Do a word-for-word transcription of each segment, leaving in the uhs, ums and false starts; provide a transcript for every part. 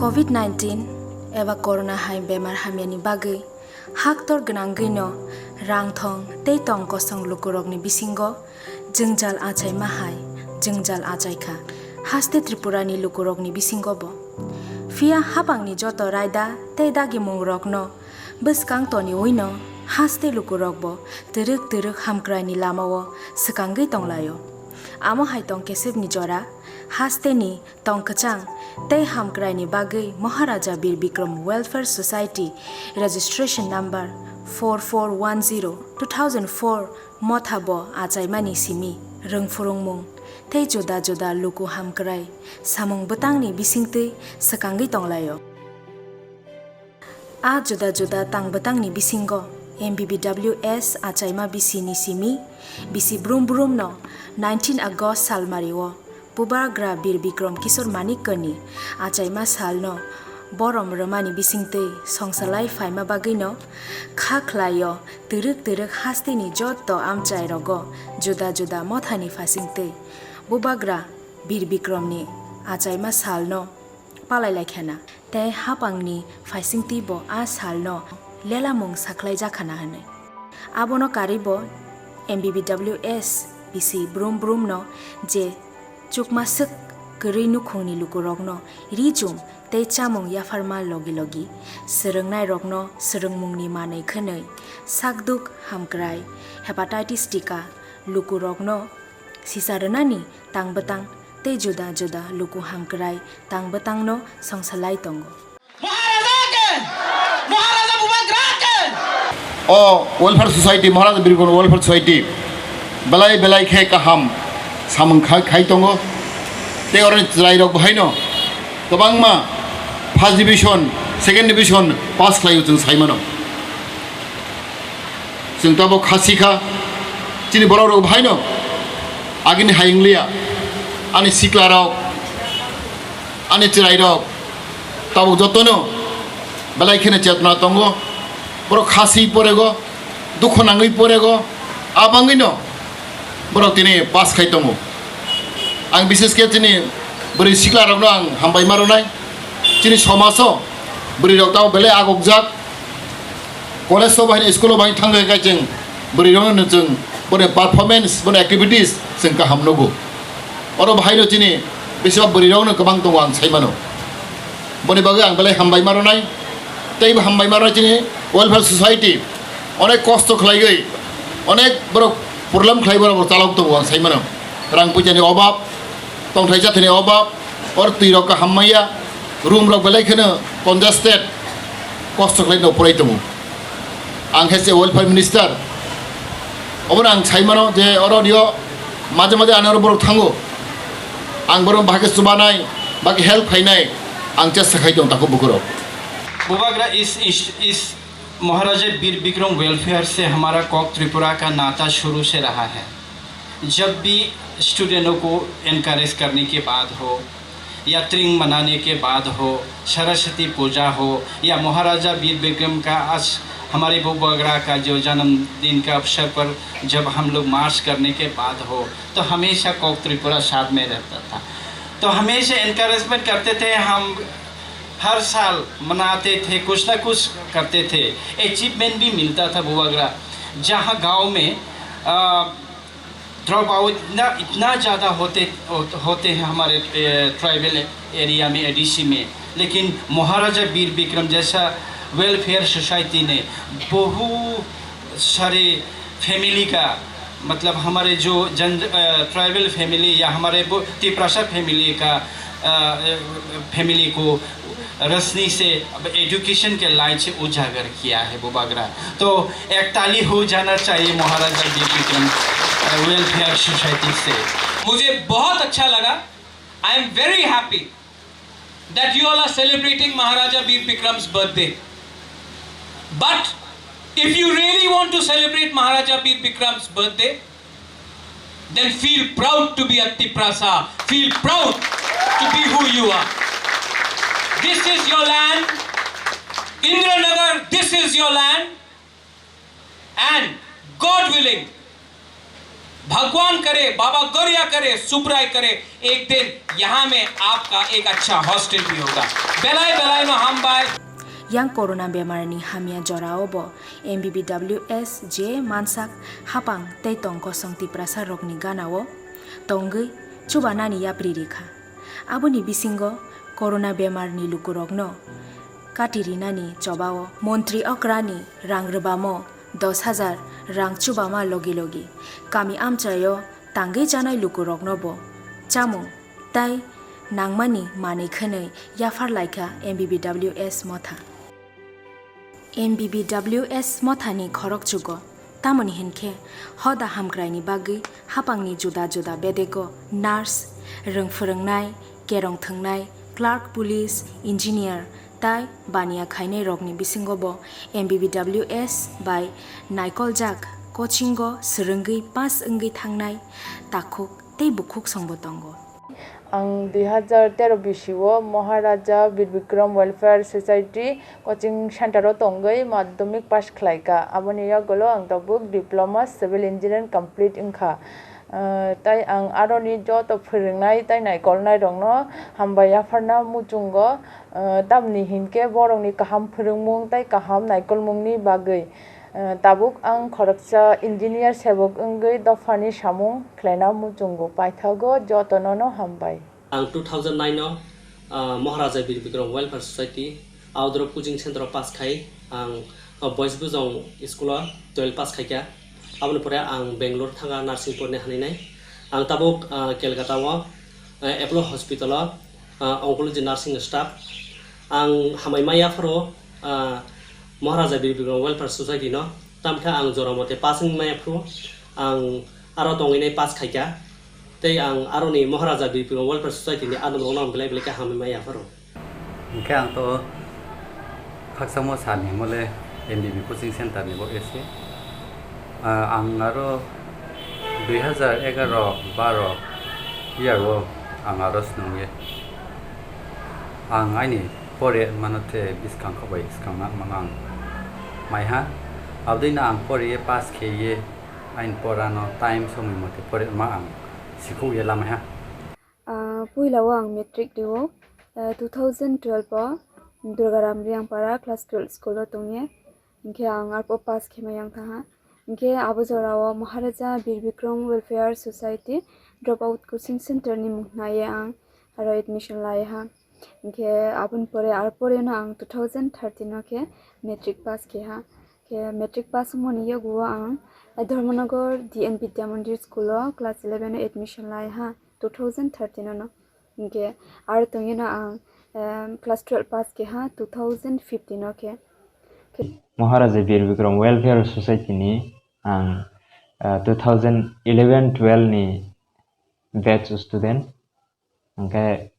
Covid nineteen eba Corona hai bemar hamyani bagwi haktor gwnangwino rangthong tei tong kosong lukurokni bisingo jwngjal achaima hai jwngjal achaikha haste Tripurani lukurokni bisingobo. Phiya hapangni joto raida tei dagimungrokno bwskang toniwino haste lukurokbo twrwk twrwk hamkraini lamao swkangwi tonglaio. Amo hai tong kesepni jora hasteni tong kwchang tei hamkraini bagwi Maharaja Bir Bikram Welfare Society registration number four four one zero two thousand four motha bo achaimani simi rwngphurungmung tei juda juda luku hamkrai samung bwtangni bisingtwi swkangwi tonglaio. A juda juda tang bwtangni bisingo M B B W S achaima bisini simi bisi brum brumno nineteen August salmario Bubagra Bir Bikram Kishore Manikyani achaima salno borom rwmani bisingtwi songsalai phaima bagwino kha khlaio twrwk twrwk hasteni jotto amchairogo juda juda mothani phasingtwi Bubagra Bir Bikramni achaima salno palai laikhana tei hapangni phaisingtwibo a salno lelamung saklaijakha na hwnwi. Abono karwibo M B B W S bisi brum brumno je chukmaswk kwrwi nukhungni lukurokno ri-chum tei chamung yapharma logi logi swrwngnairokno swrwngmungni manwi khwnwi sakduk hamkrai hepatitis tika lukurokno sisa rwnani tang bwtang tei juda juda luku hamkrai tang bwtangno songsalai tongo. Maharaja ke! Maharaja Bubagra ke! O Welfare Society, Maharaja Bir Bikram Welfare Society belai belai khe kaham samung khai, khai tongo. Tei oroni chwrairok bahaino kwbangma first division, second division pass khlaio chwng saimano. Chwng tabuk khasi kha, chini borok rok bahaino agini hai wngliya, ani sikla rok, ani chwrai rok tabuk jotono belai kheno chetna tongo, borok khasi porego, dukhu nangwi porego, a bangwino borok tini pass khai tongo. Ang bishesh khe chini bwrwi sikla rokno ang hambai ma rwnai, chini somajo bwrwi rok tabuk belai agokjak. College o bahai, school o bahai thangwi khai chwng bwrwi rokno chwng boni performance, boni activities chwng kaham nugo. Oro bahaino chini besibak bwrwi rokno kwbang tongo ang sai mano. Boni bagwi ang belai hambai ma rwnai. Tei bo hambai ma rwnai chini welfare society onek kosto khlaiwi, onek borok problem khlai borok chalok tongo ang sai mano. Rang puisa ni obab, tongthai chathani obab, or twi rok kaham maya, room rok belai kheno congested, kosto khlai no porai tongo. Ang khe se welfare minister, obono ang sai mano je oro dio maje maje ano oro borok thango, ang borok bahai khe chubanai, bahai khe help khainai, ang chesta khai tong tako bukurok. Bubagra is, is, is Maharaja Bir Bikram welfare से हमारा कॉक त्रिपुरा का नाता शुरू से रहा है। जब भी स्टूडेंटों को एनकरेज करने के बाद हो, या त्रिंग मनाने के बाद हो, सरस्वती पूजा हो, या महाराजा वीर विक्रम का आज हमारे बुबागरा का जो जन्मदिन का अवसर पर जब हम लोग मार्च करने के बाद हो, तो हमेशा कॉक त्रिपुरा साथ में रहता था। तो हमेशा एनकरेजमेंट करते थे, हम हर साल मनाते थे, कुछ ना कुछ करते थे, अचीवमेंट भी मिलता था बुबागरा। जहाँ गांव में, अ, ड्रॉप आउट इतना, इतना ज़्यादा होते, होते हैं हमारे, ए, ट्राइबल एरिया में, एडीसी में, लेकिन महाराजा वीर विक्रम जैसा वेलफेयर सोसाइटी ने बहुत सारे फैमिली का, मतलब हमारे जो जन, अ, ट्राइबल फैमिली या हमारे वो तिपरासा फैमिली का, अ, फैमिली को रोशनी से, अब एजुकेशन के लाइट से उजागर किया है बुबागरा। तो एक ताली हो जाना चाहिए महाराजा वीर विक्रम, अ, वेलफेयर सोसाइटी से। मुझे बहुत अच्छा लगा। I am very happy that you all are celebrating Maharaja Veer Bikram's birthday. But if you really want to celebrate Maharaja Veer Bikram's birthday, then feel proud to be a Tiprasa. Feel proud to be who you are. This is your land. Indiranagar, this is your land. And God willing, भगवान करे, बाबा गोरिया करे, सुब्राय करे, एक दिन यहाँ में आपका एक अच्छा हॉस्टल भी होगा। Belai belai no hambai. Yang corona bemar ni hamya jora o bo M B B W S je mansak hapang tei tong kosong Tiprasa rok ni gana o tongwi chubanani yapri rikha. Aboni bisingo corona bemar ni lukurokno kati rinani chobao montri okrani rang rwbamo dos hajar rang chubama logi logi kami amchaio tangwi chanai lukurokno bo chamung tai nangmani manwi khwnwi yaphar laikha M B B W S motha. M B B W S mothani khorokchugo, tamoni hinkhe hoda hamkraini bagwi hapangni juda juda bedego nurse, rwng phwrwngnai, kerong thwngnai, clerk, police, engineer tai baniya khainai rokni bisingo bo M B B W S bai naikoljak coachingo swrwngwi pass wngwi thangnai takhuk tei bukhuk songbo tongo. Ang dui hazar tero bisio Maharaja Bir Bikram Welfare Society coaching center o tongwi madhyamik pass khlaikha. Aboni yagulo ang tabuk diploma civil engineering complete wngkha. Ah, tai ang aroni joto phwrwngnai tai naikolnai rokno hambai yapharna muchungo, ah, tamni hinkhe borokni kaham phwrwngmung tai kaham naikolmungni bagwi. Ah, tabuk ang khoroksa engineer sebok wngwi dophani samung khlaina muchungo paithago jotono no hambai. Ang two thousand nine o, ah, Maharaja Bir Bikram Welfare Society outdoor coaching center o pass khai ang, ah, Boys Bujong school o twelve pass khaikha. Aboni pore ang Bangalore thangkha nursing porni haninai. Ang tabuk, ah, Kolkata o, ah, Apollo Hospital o, ah, oncology nursing staff. Ang hambai maya pharo, ah, Maharaja Bir Bikram Welfare Society no. Tamkhe ang jora mote pass wngwi maya phuru ang aro tongwinai pass khaikha. Tei ang aroni Maharaja Bir Bikram Welfare Society ni adom rokno ang belai belai khe hambai maya pharo. Hingkhe ang to khakchangma sal ni mole M B B coaching center ni bo ese. Ah, ang aro dui hazar egaro baro year o ang aro snung ye. Ang aini pore mano te bwskang kok bai swkang na mano ang maiha. Abdui no ang pore ye pass khe ye aini pora no time somoi mote pore ma ang sikhuk ye lamaiha. Ah, puila o ang matric rio, ah, two thousand twelve o Durgaram Riangpara class twelve school o tongye. Hinkhe ang arpo pass khe mayang thaha. Hinkhe abo jora o Maharaja Bir Bikram Welfare Society Dropout Coaching Center ni mung khna ye ang aro admission lai ha. Hinkhe aboni pore, ar pore no ang two thousand thirteen o khe matric pass khe ha. Khe matric pass wngmani yaguo ang Dharmanagar D N Vidya Mandir School o class eleven o admission lai ha two thousand thirteen o no. Hinkhe aro tongye no ang, em, class twelve pass khe ha two thousand fifteen o khe. Maharaja Bir Bikram Welfare Society ni ang, eh, two thousand eleven twelve ni batch student. Hingkhe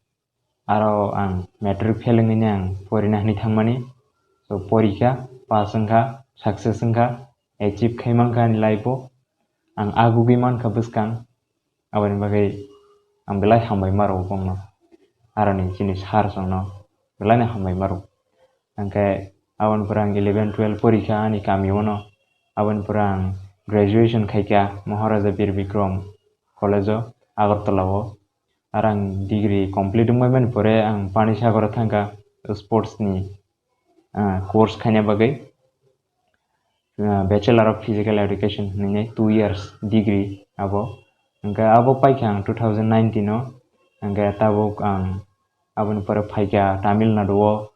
aro ang matric fail wngwi ang porina hinwi thangmani. So, porikha, pass wngkha, success wngkha, achieve khai mankha ani life o. Ang agugwi mankha bwskang, aboni bagwi ang belai hambai maro bongno. Aroni chini sir songno belai no hambai maro. Hingkhe aboni pore ang eleven twelve porikha ani kami o no. Aboni pore ang graduation khaikha Maharaja Bir Bikram College o, Agartala o. Aro ang degree complete wngbai mani pore ang Panisagar o thangkha sports ni, ah, course khaina bagwi, ah, Bachelor of Physical Education hinwi two years degree abo. Hingkhe abo paikha ang two thousand nineteen o, hingkhe tabuk ang aboni pore phaikha Tamil Nadu o,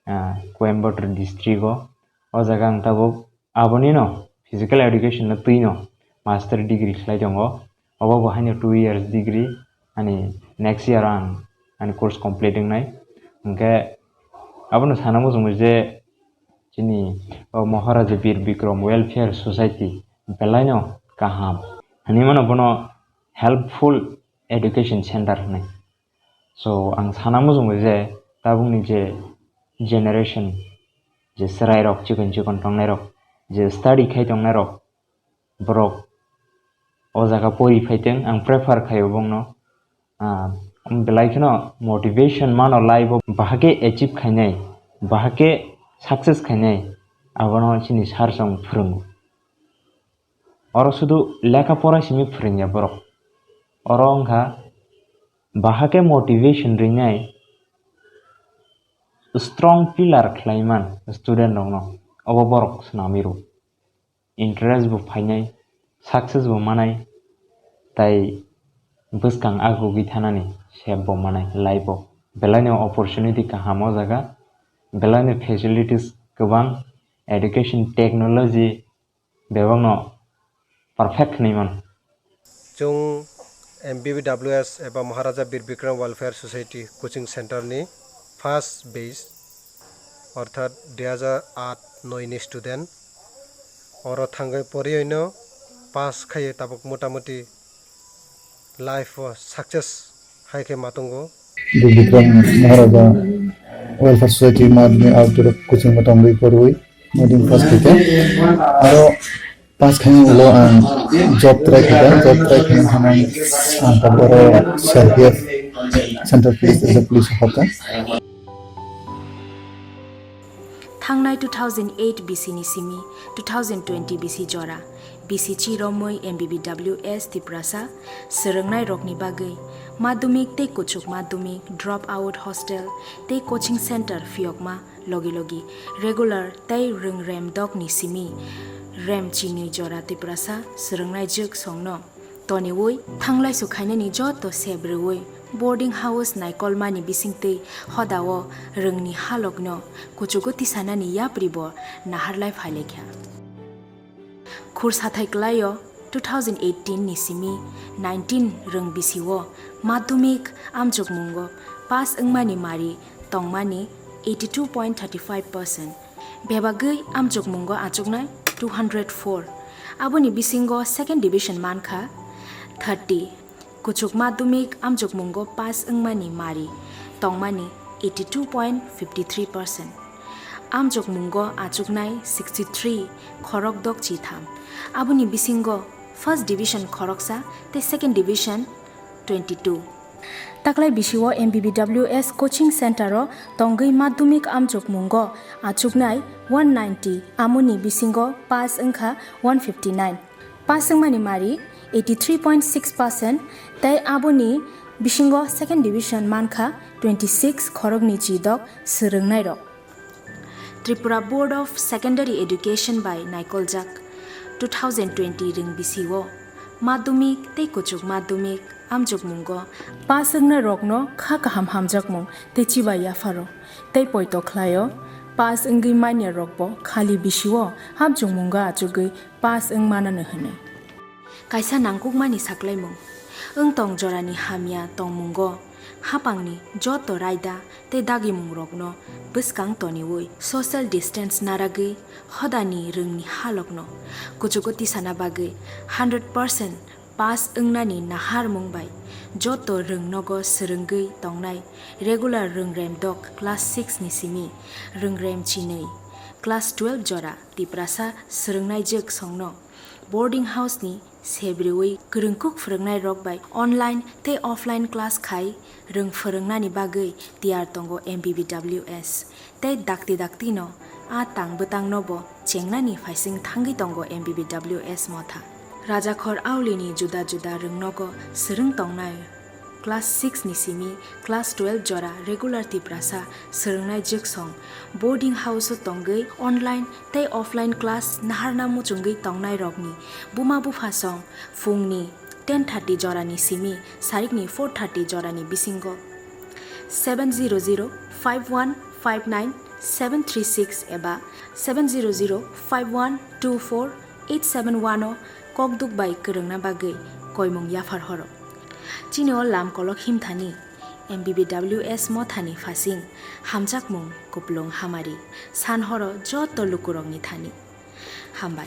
ah, Coimbatore district o. O jaga ang tabuk aboni no physical education no twi no master degree khlai tongo. Obo bo haino two years degree, ani next year ang ani course complete wngnai. Hingkhe abono sana muchungo je chini o Maharaja Bir Bikram Welfare Society belai no kaham. Hinwi mano bono helpful education center hinwi. So, ang sana muchungo je tabukni je generation, je chwrairok, chikon chikon tongnairok, je study khai tongnairok, borok o jaga pori phaiteng, ang prefer khaio bongno. Ah, belai kheno motivation mano life o bahai khe achieve khainai, bahai khe success khainai, abono chini sir song phwrwngo. Oro sudu lekha pora simi phwrwngya borok. Oro wngkha bahai khe motivation rinai strong pillar khlaiman student rokno obo borok swnamwi rw. Interest bo phainai, success bo manai, tai bwskang agugwi thanani sep bo manai life o. Belaino opportunity kaham o jaga, belaino facilities kwbang, education, technology bebakno perfect hwnwi mano. Chwng M B B W S eba Maharaja Bir Bikram Welfare Society Coaching Center ni first batch, orthat dui hajar aat noi ni student. Oro thangwi poriyoino pass khaiwi tabuk motamuti life o success hai khe ma tongo. Bir Bikram Maharaja Welfare Society Madhyamik Outdoor Coaching bo tongwi porwi. Modin pass khaikha. Aro pass khaini ulo ang job try khaikha. Job try khaini hanai ang tabuk oro C R P F Central Police as a police hokha. Thangnai two thousand eight B C ni simi two thousand twenty B C jora B C chi romwi M B B W S Tiprasa swrwngnai rokni bagwi madhyamik tei kuchuk madhyamik, drop out hostel tei coaching center phiyokma logi logi regular tei rwngrem dokni simi rem chinwi jora Tiprasa swrwngnai jwk songno toniwi thanglaisu khainani joto sep rwui boarding house naikolmani bisingtwi hodao rwngni halokno kuchugo tisanani yapri bo naharlai phailaikha. Khur sathai kwlaio two thousand eighteen ni simi nineteen rwng bisio madhyamik amchukmungo pass wngmani mari tongmani eighty two point thirty five percent. Bebagwi amchukmungo achuknai two hundred four. Aboni bisingo second division mankha thirty. Kuchuk madhyamik amchukmungo pass wngmani mari tongmani eighty two point fifty three percent. Amchukmungo achuknai sixty three khorok dok chitham. Aboni bisingo first division khoroksa tei second division twenty two. Taklai bisio M B B W S coaching center o tongwi madhyamik amchukmungo achuknai one ninety, amoni bisingo pass wngkha one fifty nine. Pass wngmani mari eighty three point six percent tei aboni bisingo second division mankha twenty six khorokni chidok swrwngnairok. Tripura Board of Secondary Education bai naikoljak two thousand twenty rwng bisio madhyamik tei kuchuk madhyamik amchukmungo pass wngnairokno kha kaham hamjakmung tei chibai yapharo tei poito khlaio. Pass wngwi manya rokbo khali bisio hamchukmungo achugwi pass wng manano hwnwi. Kaisa nangkukmani saklaimung. Wngtong jorani hamya tongmungo hapangni joto raida tei dagimungrokno bwskang toniwi social distance naragwi hodani rwngni halokno kuchugo tisana bagwi hundred percent pass wngnani naharmung bai joto rwngnogo swrwngwi tongnai regular rwngrem dok class six ni simi rwngrem chinwi class twelve jora Tiprasa swrwngnai jwk songno boarding house ni sebrwi kwrwngkuk phwrwngnairok bai online tei offline class khai rwng phwrwngnani bagwi tiyar tongo M B B W S. Tei dakti daktino a tang bwtangno bo chengnani phaising thangwi tongo M B B W S motha. Rajakhor aulini juda juda rwngnogo swrwng tongnai class six ni simi class twelve jora regular Tiprasa swrwngnai jwksong boarding house o tongwi online tei offline class naharna muchungwi tongnairokni buma buphasong phungni ten thirty jorani simi sarikni four thirty jorani bisingo seven zero zero five one five nine seven three six eba seven zero zero five one two four eight seven one o kokduk bai kwrwngna bagwi koimung yaphar horo. Chini o lam kolok himthani M B B W S mothani phasing hamjakmung kuplung hamari san horo joto lukurokni thani. Hambai.